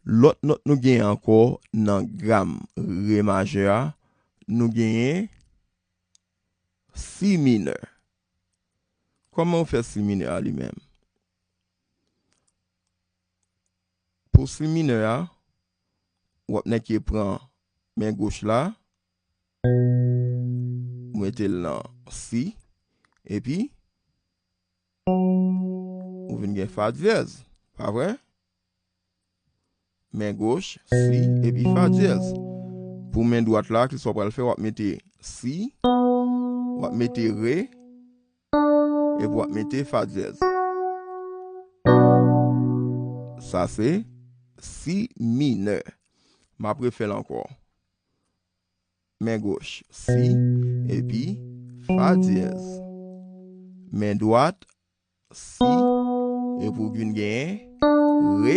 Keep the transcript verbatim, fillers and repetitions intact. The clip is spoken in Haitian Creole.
Lòt nòt nou genyen ankò nan gam re majè a, nou genyen si minè. Kòman w fè si minè a li menm? Pou si minè a, w ap nèk pran men goch la, ou mete l nan si, epi ou vin gen fa dyèz, pa vre? Men goch, si, epi fa dyèz. Pou men dwat la, kisa w pral fè? W ap mete si, w ap mete re, epi w ap mete fa dyèz. Sa se si minè. M ap refè l ankò. Men goch, si, epi fa dyèz. Men dwat, si, epi w vin genyen re,